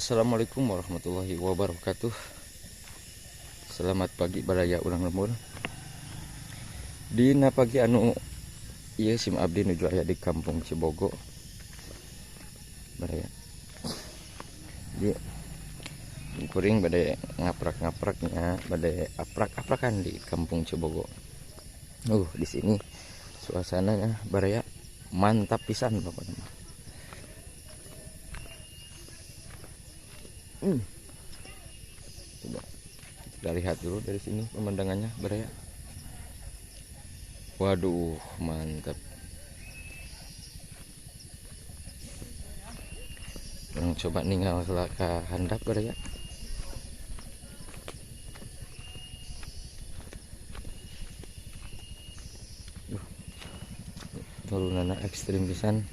Assalamualaikum warahmatullahi wabarakatuh. Selamat pagi baraya urang lembur. Dina pagi anu ieu sim abdi nuju aya di Kampung Cibogo. Baraya. Di kuring bade ngaprak-ngapraknya, bade aprak-aprakan di Kampung Cibogo. Di sini suasananya baraya mantap pisan pokoknya. Coba kita lihat dulu dari sini pemandangannya baraya. Waduh, mantap. Orang coba ninggal ke handap baraya. Turunanna ekstrim pisan.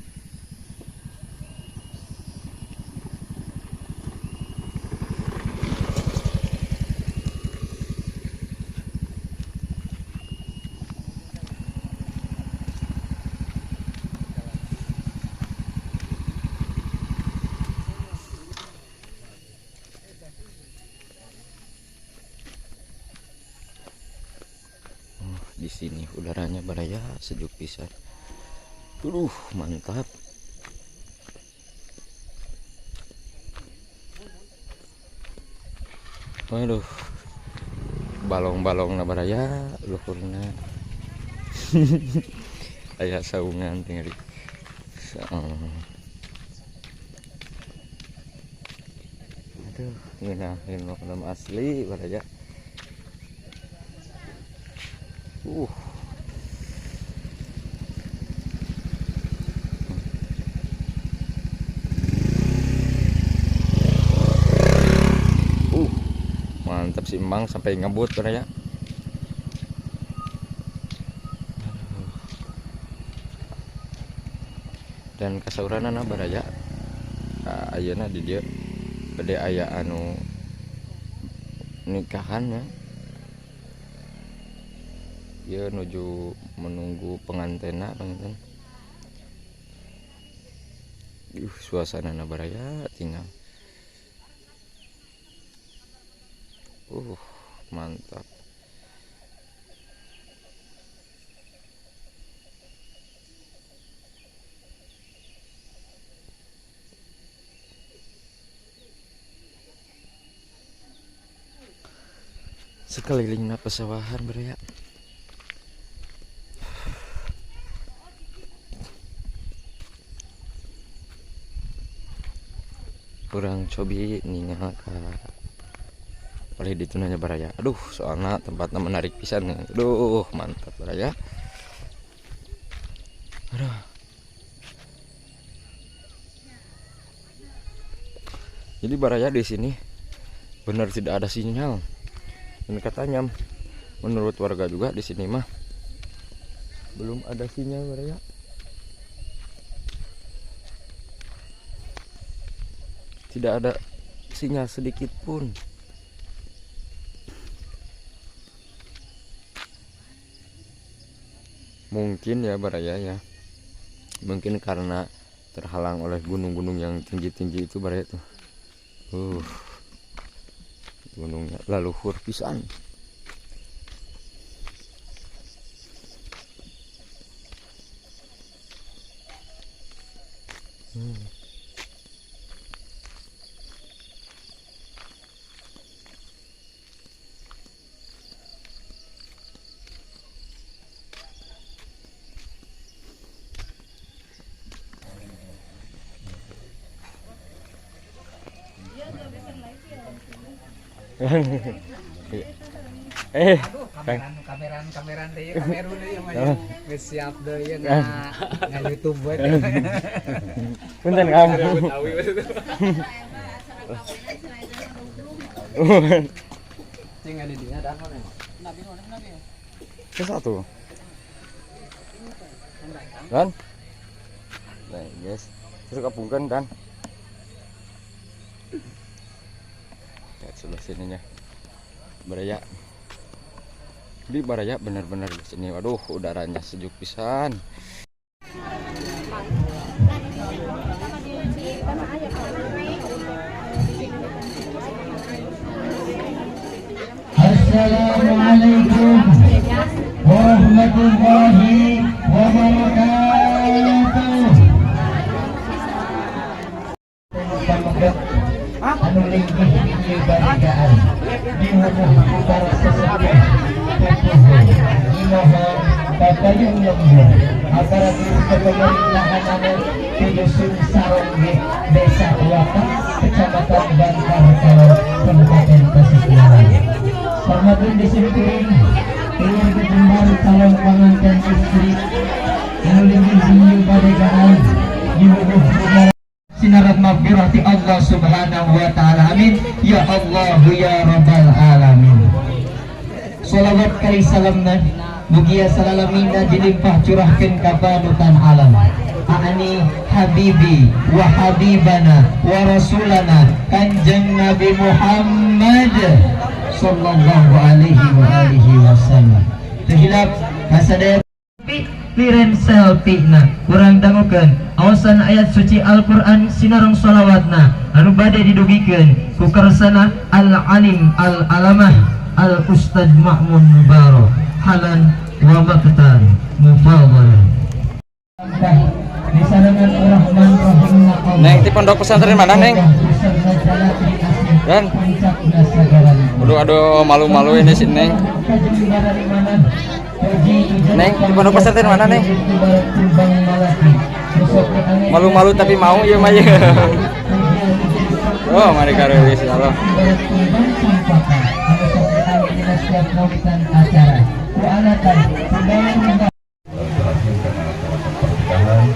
Di sini udaranya baraya sejuk pisan. Aduh, mantap. Waduh. Balong-balong na baraya luhurna. Aya saungan tinggal. Aduh, ngeunah asli baraya. Mantap si Emang sampai ngebut baraya. Dan kasauranana baraya. Ayeuna di dieu bade aya anu nikahan ya. Dia nuju menunggu pengantena pengantin. Suasana baraya tinggal. Mantap. Sekelilingna pesawahan baraya. Kurang cobi ningal ka oleh ditunanya baraya. Aduh, soalnya tempatnya menarik pisan. Aduh, mantap baraya. Aduh. Jadi baraya di sini benar tidak ada sinyal. Dan katanya menurut warga juga di sini mah belum ada sinyal baraya. Tidak ada sinyal sedikit pun. Mungkin ya baraya ya. Mungkin karena terhalang oleh gunung-gunung yang tinggi-tinggi itu baraya tuh. Gunungnya laluhur pisan. Kameran deh, kamerun deh, geus siap deh ya nggak YouTube buat. Punten Kang. Cing ada di ada apa nih? Ke satu. Dan, nah guys, terus kapungkan dan. Lihat sebelah sininya baraya. Di baraya benar-benar di sini. Waduh, udaranya sejuk pisan. Warahmatullahi wabarakatuh. Pameget anu linggih di badegaan diwuwuh ku para sesepuh pupuhu dimohon kapayun lembur aparatur kepemerintahan di Dusun Sarongge, Desa Watang, Kecamatan Bantar Kalor, Kabupaten Tasikmalaya. Hormatun disimpuling keluarga jembar calon pengantin istri anu linggih di badegaan diwuwuh ku para sinarat magfirah ti Allah Subhanahu wa taala. Amin ya Allah ya Rabbal alamin. Salawat kali salamna mugia salalamina dilimpah curahkeun ka panutan alam, Aani habibi wa habibana wa rasulana Kanjeng Nabi Muhammad sallallahu alaihi wa alihi wasallam. Terhilap kasadaya liren selfie na kurang dangukeun awasan ayat suci Al-Qur'an sinareng sholawatna anu bade didugikeun ku kersana Al-Alim Al-Alamah Al Ustad Ma'mun Mubarak halan wa maktan mufadhalan disarengan Rahman Rahim. Neng, di pondok pesantren mana, Neng? Dan? Aduh, aduh, malu-malu ini si Neng. Neng, di pondok pesantren mana, Neng? Malu-malu tapi mau ya mah ya. Oh, mari karulis ya Allah. Terakhir karena acara pernikahan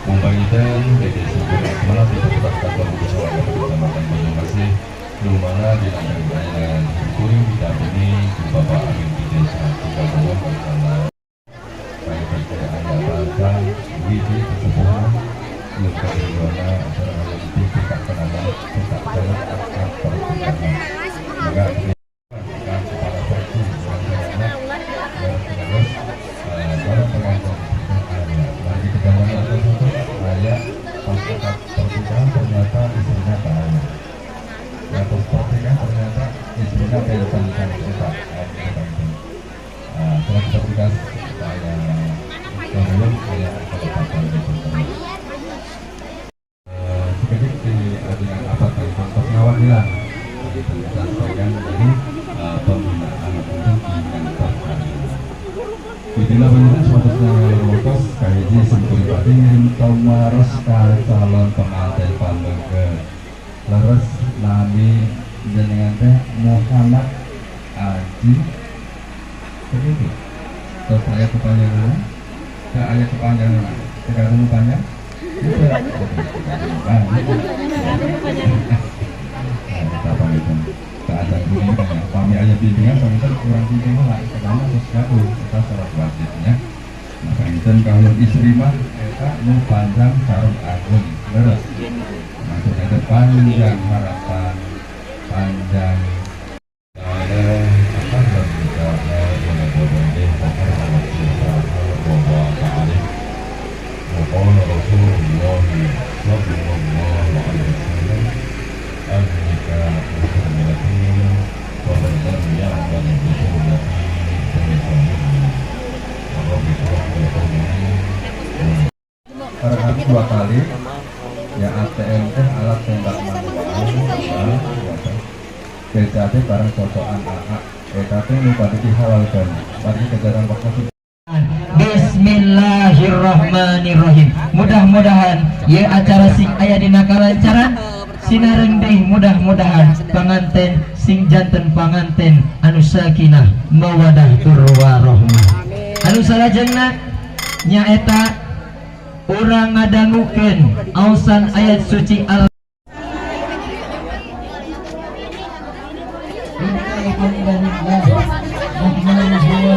Mumbagitan BD Sempurna Melatih Petugas Kantor Musyawarah Kecamatan Bojonggasih Lumana di dengan kuring didampingi ku Bapak Amin di Desa Tiga bersama baik aya bahasa wiji kesepuhan ieu kajujuana acara penting kita kenal kita kenal akad pernikahan. Maka kan kepala seksi terus calon pengantin aya lagi kejadian satu aya pas akad pernikahan ternyata istrinya tak aya ya, pas pernikahan ternyata istrinya benten kan eta aya. Nah, setelah kita berikan saya kemudian saya kelepatan gitu. Sekedip di dengan apa tadi contoh ngawakilan dan sebagian dari pembinaan itu di kantor kami. Itulah benar suatu waktu kahiji simkuring bade ngirim tumaros ka calon pengantin pameget. Leres nami jenengan teh Muhammad Aji begitu. Terus saya kepanjangan, saya ayat kepanjangan, sekarang panjang. Tidak. Nah, apa itu? Keadaan bimbingan ya. Pami aya bimbingan, panginten kurang bimbingan lah. Pertama terus gaduh, kita syarat wajibnya. Nah, panginten kalau istri mah eta nu panjang sareng agung, leres. Maksudnya teh panjang harapan, panjang oleh apa berbicara oleh bodoh wa وقال رسول الله صلى الله عليه وسلم النكاح سنتي ومن لم يعمل بسنتي فليس مني. رب اشرح لي صدري. Barangkali dua kali ya. ATM teh alat tembak manual ya, BCAT barang cocokan AA eta teh nu bade dihalalkeun bade kejaran waktu. Bismillahirrahmanirrahim. Mudah-mudahan ya acara sing aya dina kalancaran sinareng deui, mudah-mudahan panganten sing janten panganten anu sakinah mawadah tur warahmah. Anu salajengna nyaeta urang ngadangukeun ausan ayat suci Al. Alhamdulillah nahmaduhu wa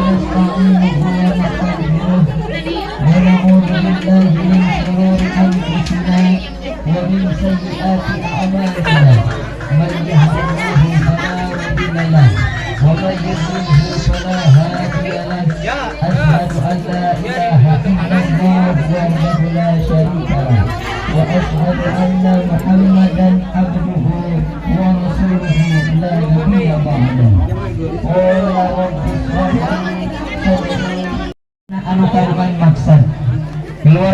nasta'inuhu wa nastaghfiruh wa na'udzu billahi min shururi anfusina wa min sayyiati a'malina. Man yahdihillahu fala mudilla lahu wa man yudlilhu fala hadiya lahu. Asyhadu an la ilaha illallah wahdahu la syarika lah wa asyhadu anna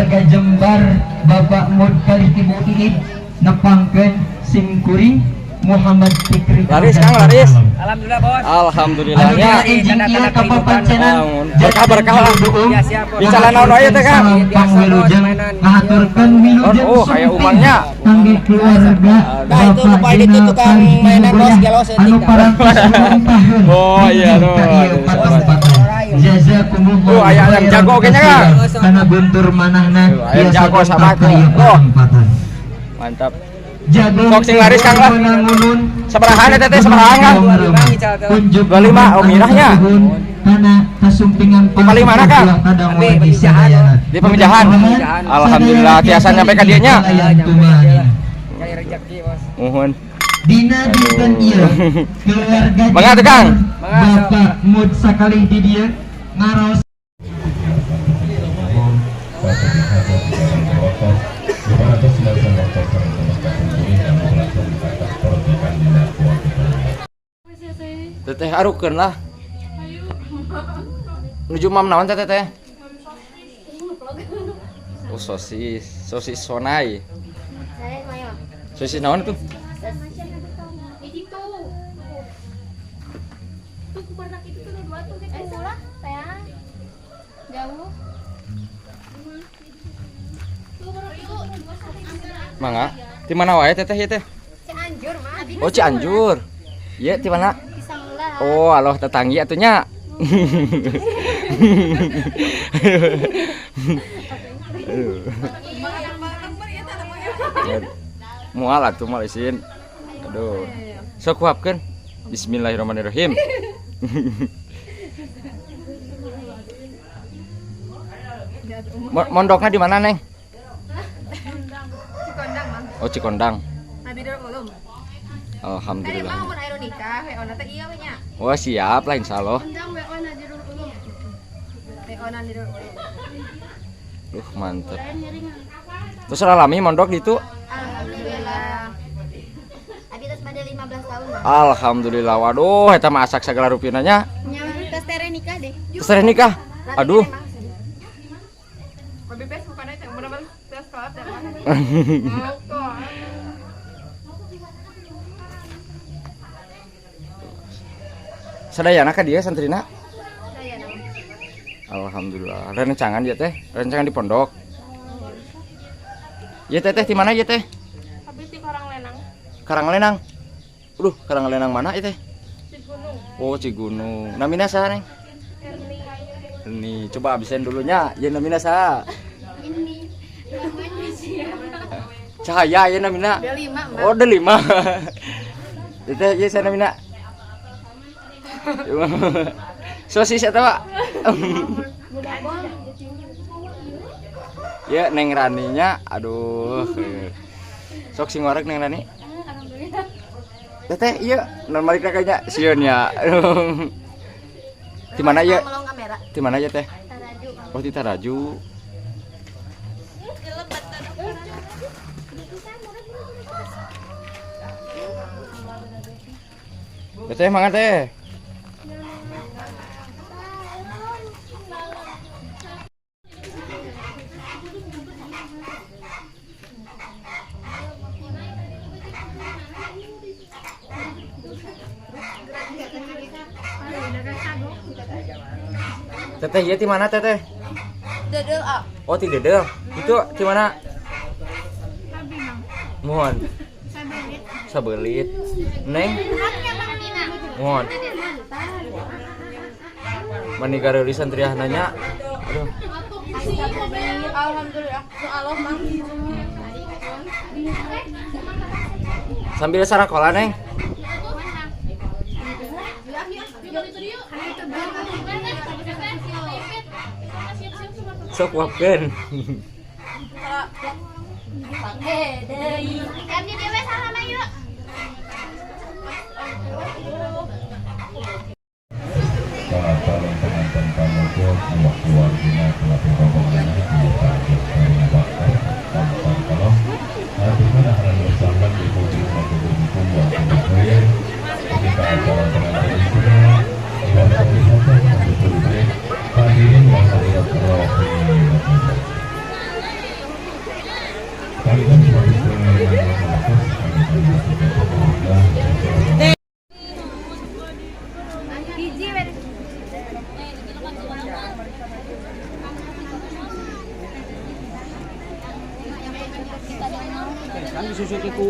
Keluarga Jembar Bapak Mud kalih Ibu Iid nepangkeun sim kuring Muhammad Fikri. Laris Kang, laris. Alhamdulillah bos. Alhamdulillah nya. Tanda-tanda kehidupan. Berkah-berkah lah. Ya, siap, Bos. Bisa naon wae teh Kang. Pangwilujeng ngahaturkeun wilujeng Oh, kayak umangnya. Kangge keluarga Nah, itu lupa itu tukang mainan bos, gelo setik, anu Kang. parantos ulang tahun. Oh, iya, tuh. Ka ieu patempatan. Jazakumullah. Oh, ayam jago kayaknya, Kang. Kana guntur manahna Tuh, ayam biasa jago sama dongkap ka ieu tuh. Oh. patempatan. Mantap. Jago Sok sing laris, Kang, lah. Manangunun. Sabarahan eta teh, sabarahan, Kang? Unjuk 25, oh, mirahnya. Kana kasumpingan Di paling mana, Kang? Abi, Pemijahan. Di Pemijahan. Alhamdulillah tiasa nyampe ka dieu nya. Cari rezeki bos. Muhun. Dina dinten ieu keluarga Mangga tuh, Kang. Bapak Mud sakali di dieu ngaraos Teteh arukeun lah. Nuju mam naon teh teteh? Oh sosis, sosis sonai. Sosis naon tuh? Mangga. Di mana wae teteh ieu teh? Cianjur mah. Oh Cianjur. Ieu di mana? Oh, aloh tetanggi atuh nya. Moal atuh moal isin. Aduh. Sok huapkeun. Bismillahirrahmanirrahim. Mondoknya di mana, Neng? Cikondang mah. Oh, Cikondang. Ulum. Alhamdulillah. Tadi mah mun aya nikah, WO na teh ieu we nya. Wah, siap lah insyaallah. Undang WO na Dirul Ulum. WO na Dirul Ulum. Duh, mantep. Terus alami mondok gitu. Alhamdulillah. Abi tos pada 15 tahun mah. Alhamdulillah. Waduh, eta mah asak sagala rupina nya. Nya tos tere nikah deh. Terus tere nikah. Aduh. Lebih best bukan itu, bener-bener tes sekolah teh mah. Sadayana ka dieu santrina? Sadayana. Alhamdulillah. Rencangan dia teh, rencangan di pondok. Ieu teh di mana ieu teh? Habis di Karanglenang. Karanglenang. Aduh, Karanglenang mana ieu teh? Cigunung. Oh, Cigunung. Namina saha, Neng? Erni. Nih, coba absen dulunya. Ieu namina saha? Ini. Namanya siapa? Cahaya ieu namina. Delima, Mbak. Oh, Delima. Ieu teh ieu saha namina? Sosis eta, Pak. Ya, Neng Raninya, aduh. Sok sing wareg Neng Rani. Alhamdulillah. Teteh, iya, normal kayaknya sieun ya. Di mana ya? Di mana ya, Teh? Taraju. Oh, di Taraju. Teteh mangga teh. Teteh, ieu di mana teteh? Dedel, ah. Oh, di Dedel. Itu di mana? Mohon. Sabelit. Neng. Mohon. Mani gareulis santriah nanya. Aduh. Alhamdulillah. Allah mah. Sambil sarakola, Neng. Sok wapkeun. Kami dewe salah yuk. Calon pengantin Pamoko keluarganya keluarga rombongan di Tanjung Bakar Kabupaten Kolong. Ketika calon pengantin Kan disusuki ku.